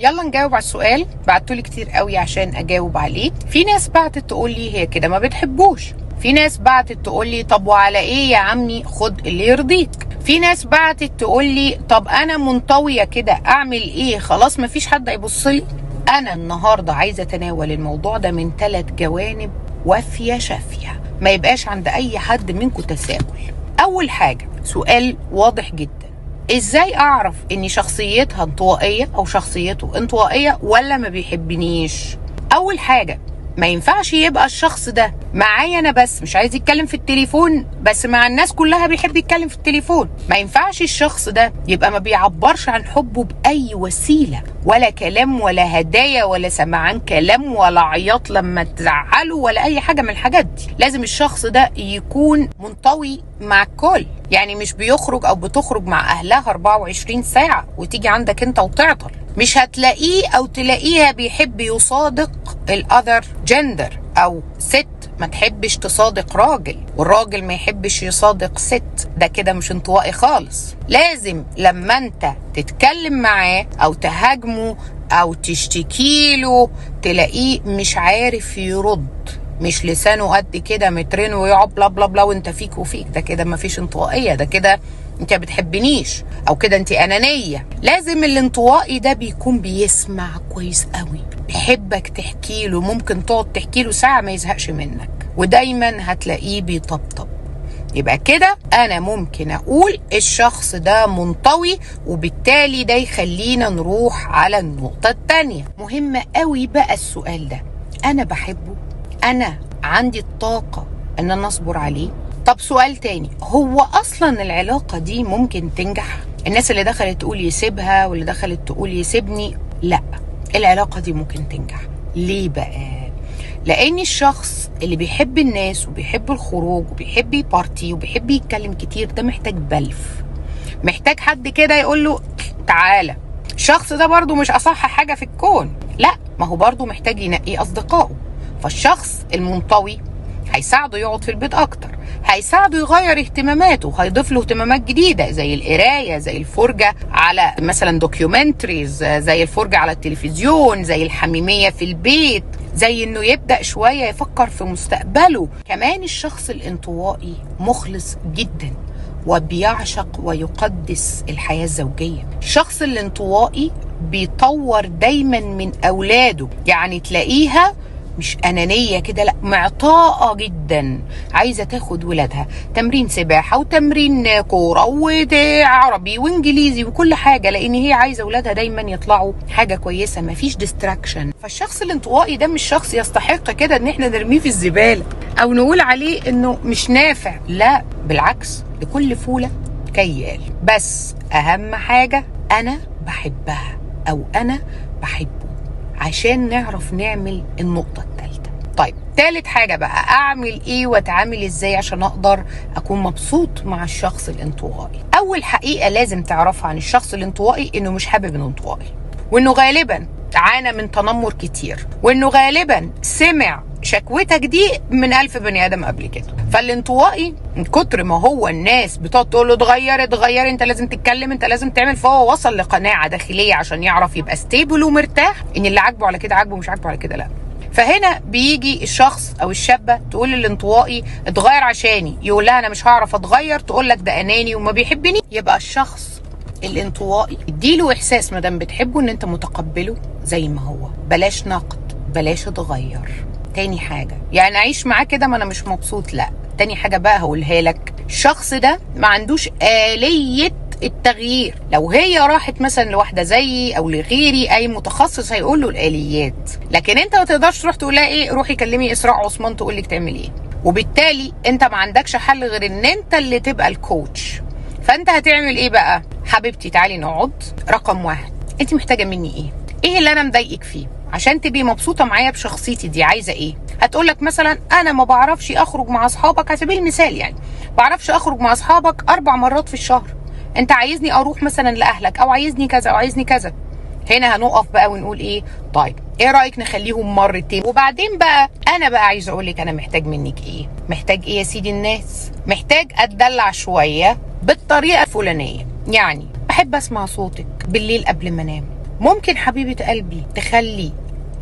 يلا نجاوب على السؤال. بعتولي كتير قوي عشان اجاوب عليه. في ناس بعتت تقول لي هي كده ما بتحبوش، في ناس بعتت تقول لي طب وعلى ايه يا عمي خد اللي يرضيك، في ناس بعتت تقول لي طب انا منطويه كده اعمل ايه، خلاص ما فيش حد هيبص لي. انا النهارده عايزه اتناول الموضوع ده من 3 جوانب وافيه شافيه، ما يبقاش عند اي حد منكم تساؤل. اول حاجة سؤال واضح جدا، ازاي اعرف ان شخصيتها انطوائية او شخصيته انطوائية ولا ما بيحبنيش؟ اول حاجة ما ينفعش يبقى الشخص ده معايا انا بس مش عايز يتكلم في التليفون، بس مع الناس كلها بيحب يتكلم في التليفون. ما ينفعش الشخص ده يبقى ما بيعبرش عن حبه بأي وسيلة، ولا كلام ولا هدايا ولا سمعان كلام ولا عياط لما تزعله ولا أي حاجة من الحاجات دي. لازم الشخص ده يكون منطوي مع الكل، يعني مش بيخرج أو بتخرج مع أهلها 24 ساعة وتيجي عندك أنت وتعطل. مش هتلاقيه أو تلاقيها بيحب يصادق ال other gender، أو ست ما تحبش تصادق راجل والراجل ما يحبش يصادق ست، ده كده مش انطوائي خالص. لازم لما انت تتكلم معاه او تهاجمه او تشتكيله تلاقيه مش عارف يرد، مش لسانه قد كده مترين ويقعد بلا بلا بلا وانت فيك وفيك، ده كده ما فيش انطوائية، ده كده انت ما بتحبنيش او كده انت انانية. لازم الانطوائي ده بيكون بيسمع كويس قوي، بيحبك تحكي له، ممكن تقعد تحكي له ساعة ما يزهقش منك، ودايما هتلاقيه بيطبطب. يبقى كده انا ممكن اقول الشخص ده منطوي، وبالتالي ده يخلينا نروح على النقطة التانية. مهم قوي بقى السؤال ده، انا بحبه؟ انا عندي الطاقة ان انا اصبر عليه؟ طب سؤال تاني، هو اصلا العلاقة دي ممكن تنجح؟ الناس اللي دخلت تقول يسيبها واللي دخلت تقول يسيبني، لا، العلاقة دي ممكن تنجح. ليه بقى؟ لأن الشخص اللي بيحب الناس وبيحب الخروج وبيحب يبارتي وبيحب يتكلم كتير ده محتاج بلف، محتاج حد كده يقول له تعالى. الشخص ده برضو مش أصح حاجة في الكون، لا، ما هو برضو محتاج ينقي أصدقائه. فالشخص المنطوي هيساعده يقعد في البيت أكتر، هيساعده يغير اهتماماته، هيضيف له اهتمامات جديدة زي القراية، زي الفرجة على مثلا documentaries، زي الفرجة على التلفزيون، زي الحميمية في البيت، زي انه يبدأ شوية يفكر في مستقبله. كمان الشخص الانطوائي مخلص جدا وبيعشق ويقدس الحياة الزوجية. الشخص الانطوائي بيطور دايما من أولاده، يعني تلاقيها مش أنانية كده، لا، معطاءة جدا، عايزة تاخد ولادها تمرين سباحة وتمرين كورة وعربي وإنجليزي وكل حاجة، لأن هي عايزة ولادها دايما يطلعوا حاجة كويسة، مفيش distraction. فالشخص الانطوائي ده مش شخص يستحق كده إن احنا نرميه في الزبالة أو نقول عليه إنه مش نافع، لا بالعكس، لكل فولة كيال. بس أهم حاجة أنا بحبها أو أنا بحبه، عشان نعرف نعمل النقطة الثالثة. طيب ثالث حاجة بقى، أعمل إيه وأتعامل إزاي عشان أقدر أكون مبسوط مع الشخص الانطوائي؟ أول حقيقة لازم تعرفها عن الشخص الانطوائي إنه مش حابب الانطوائي، وإنه غالبا عانى من تنمر كتير، وإنه غالبا سمع شكوتك دي من 1000 بني آدم قبل كده. فالانطوائي من كتر ما هو الناس بتقعد تقول له اتغير اتغير، انت لازم تتكلم، انت لازم تعمل، فهو وصل لقناعة داخلية عشان يعرف يبقى stable ومرتاح، ان اللي عاجبه على كده عاجبه، مش عاجبه على كده لا. فهنا بيجي الشخص او الشابة تقول للانطوائي اتغير عشاني، يقول لها انا مش هعرف اتغير، تقول لك ده اناني وما بيحبني. يبقى الشخص الانطوائي اديله احساس ما دام بتحبه ان انت متقبله زي ما هو، بلاش نقد، بلاش اتغير. تاني حاجة، يعني اعيش معاه كده ما انا مش مبسوط، لا. تاني حاجة بقى هقولها لك، الشخص ده ما عندوش آلية التغيير. لو هي راحت مثلا لواحدة زيي او لغيري اي متخصص هيقول له الآليات، لكن انت ما تقدرش تروح تقولها ايه، روحي كلمي اسراء عثمان تقول لك تعمل ايه. وبالتالي انت ما عندكش حل غير ان انت اللي تبقى الكوتش. فانت هتعمل ايه بقى؟ حبيبتي تعالي نقعد. رقم 1، انت محتاجة مني ايه؟ ايه اللي انا مضايقك فيه عشان تبقي مبسوطة معايا بشخصيتي دي؟ عايزه ايه؟ هتقولك مثلا انا ما بعرفش اخرج مع اصحابك، على سبيل المثال يعني، بعرفش اخرج مع اصحابك 4 مرات في الشهر، انت عايزني اروح مثلا لاهلك، او عايزني كذا، او عايزني كذا. هنا هنقف بقى ونقول ايه، طيب ايه رايك نخليهم مرتين؟ وبعدين بقى انا بقى عايزه اقول لك انا محتاج منك ايه. محتاج ايه يا سيدي الناس؟ محتاج اتدلع شوية بالطريقة الفلانية، يعني بحب اسمع صوتك بالليل قبل ما انام، ممكن حبيبه قلبي تخلي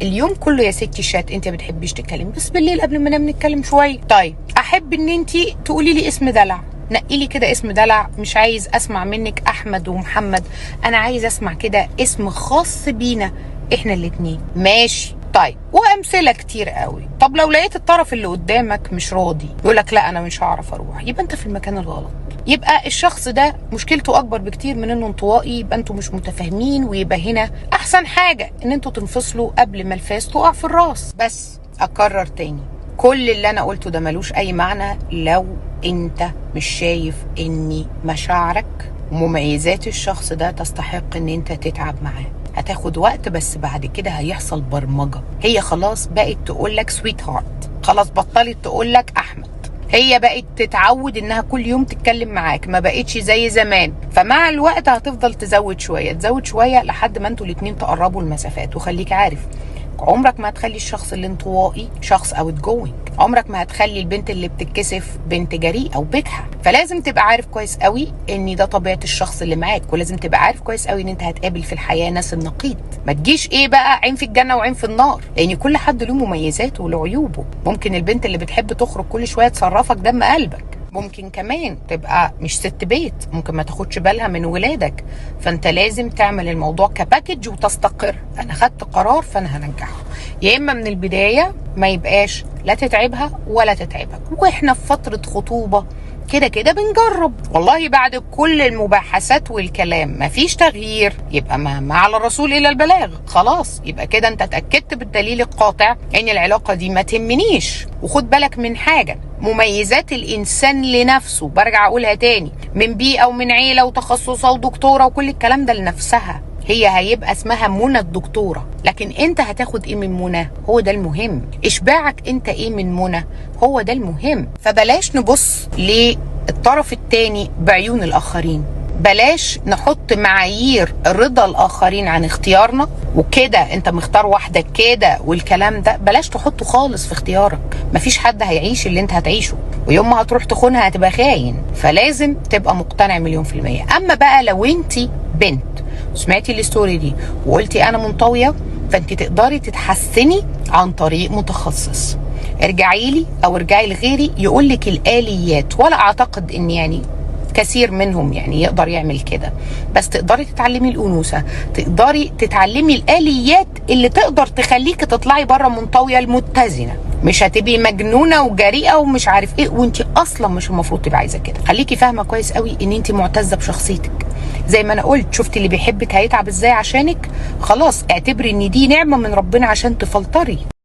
اليوم كله يا ستي شات، انت ما بتحبيش تتكلمي، بس بالليل قبل ما انام نتكلم شوية. طيب احب ان انت تقولي لي اسم دلع، نقي لي كده اسم دلع، مش عايز اسمع منك احمد ومحمد، انا عايز اسمع كده اسم خاص بينا احنا الاتنين. ماشي. طيب وامثلة كتير قوي. طب لو لقيت الطرف اللي قدامك مش راضي، يقولك لا انا مش هعرف اروح، يبقى انت في المكان الغلط، يبقى الشخص ده مشكلته اكبر بكتير من انه انطوائي، يبقى انتوا مش متفاهمين، ويبقى هنا احسن حاجة ان انتوا تنفصلوا قبل ما الفاس تقع في الراس. بس اكرر تاني، كل اللي انا قلته ده ملوش اي معنى لو انت مش شايف ان مشاعرك ومميزات الشخص ده تستحق ان انت تتعب معاه. هتاخد وقت، بس بعد كده هيحصل برمجة. هي خلاص بقت تقولك sweetheart، خلاص بطلت تقولك احمد، هي بقت تتعود انها كل يوم تتكلم معاك، ما بقتش زي زمان. فمع الوقت هتفضل تزود شوية تزود شوية لحد ما انتوا الاتنين تقربوا المسافات. وخليك عارف، عمرك ما هتخلي الشخص الانطوائي شخص outgoing، عمرك ما هتخلي البنت اللي بتتكسف بنت جريئة او بجحه. فلازم تبقى عارف كويس قوي ان ده طبيعة الشخص اللي معاك، ولازم تبقى عارف كويس قوي ان انت هتقابل في الحياة ناس النقيض. ما تجيش ايه بقى عين في الجنة وعين في النار، لان كل حد له مميزاته وله عيوبه. ممكن البنت اللي بتحب تخرج كل شوية تصرفك دم قلبك، ممكن كمان تبقى مش ست بيت، ممكن ما تاخدش بالها من ولادك. فانت لازم تعمل الموضوع ك package وتستقر. انا خدت قرار فانا هنجحه، يا اما من البداية ما يبقاش لا تتعبها ولا تتعبك. واحنا في فترة خطوبه كده كده بنجرب، والله بعد كل المباحثات والكلام مفيش تغيير، يبقى ما على الرسول الا البلاغ. خلاص يبقى كده انت اتاكدت بالدليل القاطع ان العلاقة دي ما تهمنيش. وخد بالك من حاجة، مميزات الانسان لنفسه، برجع اقولها تاني، من بيئة ومن عيله وتخصصها ودكتوره وكل الكلام ده لنفسها، هي هيبقى اسمها منى الدكتورة، لكن انت هتاخد ايه من منى؟ هو ده المهم. اشباعك انت ايه من منى؟ هو ده المهم. فبلاش نبص للطرف التاني بعيون الاخرين، بلاش نحط معايير رضا الاخرين عن اختيارنا وكده، انت مختار واحدة كده والكلام ده بلاش تحطه خالص في اختيارك. مفيش حد هيعيش اللي انت هتعيشه، ويوم ما هتروح تخونها هتبقى خاين. فلازم تبقى مقتنع 100%. اما بقى لو انت بنت سمعتي ال story دي وقلتي انا منطويه، فانت تقدري تتحسني عن طريق متخصص. ارجعي لي او ارجعي لغيري يقول لك الاليات، ولا اعتقد ان يعني كثير منهم يعني يقدر يعمل كده، بس تقدري تتعلمي الانوثة، تقدري تتعلمي الاليات اللي تقدر تخليكي تطلعي بره منطويه المتزنه. مش هتبقي مجنونة وجريئه ومش عارف ايه، وانت اصلا مش المفروض تبقي عايزه كده. خليكي فاهمه كويس قوي ان انت معتزه بشخصيتك. زي ما انا قلت، شفتي اللي بيحبك هيتعب ازاي عشانك؟ خلاص اعتبري ان دي نعمه من ربنا عشان تفلتري.